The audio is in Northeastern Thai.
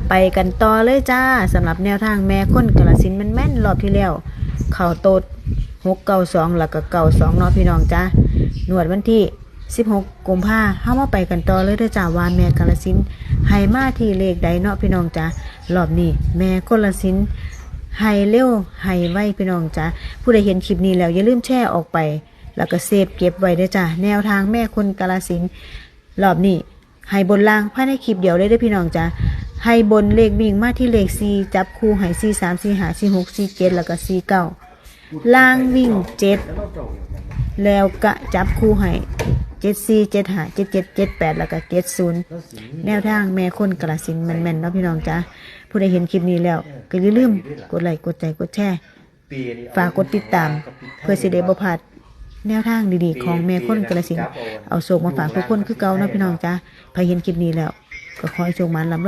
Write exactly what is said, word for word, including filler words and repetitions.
ไปกันต่อเลยจ้า สำหรับแนวทางแม่คนกาลสินธุ์แม่นๆรอบที่แล้ว เข้าโต๊ดหกเก้าสอง แล้วก็เก้าสองเนาะพี่น้องจ้า งวดวันที่สิบหกกุมภา เฮามาไปกันต่อเลยเด้อจ้า ว่าแม่กาลสินธุ์ให้มาที่เลขใดเนาะพี่น้องจ้า รอบนี้แม่กาลสินธุ์ให้เร็วให้ไวพี่น้องจ้า ผู้ใดเห็นคลิปนี้แล้วอย่าลืมแชร์ออกไป แล้วก็เซฟเก็บไว้เด้อจ้า แนวทางแม่คนกาลสินธุ์รอบนี้ให้บนล่างภายในคลิปเดียวเลยเด้อพี่น้องจ้า ให้บนเลขวิ่งมาที่เลขสี่ จับคู่ให้สี่สาม สี่ห้า สี่หก สี่เจ็ด แล้วก็สี่เก้า ล่างวิ่งเจ็ด แล้วก็จับคู่ให้เจ็ดสี่ เจ็ดห้า เจ็ดเจ็ด เจ็ดแปด แล้วก็เจ็ดศูนย์ แนวทางแม่คนกาลสินธุ์แม่นๆเนาะพี่น้องจ้า ผู้ใดเห็นคลิปนี้แล้วก็อย่าลืมกดไลค์ กดใจ กดแชร์ ฝากกดติดตาม เพื่อสิได้บ่พลาดแนวทางดีๆของแม่คนกาลสินธุ์ เอาโชคมาฝากทุกคนคือเก่าเนาะพี่น้องจ้า ใครเห็นคลิปนี้แล้วก็ขอให้โชคหมานร่ำรวย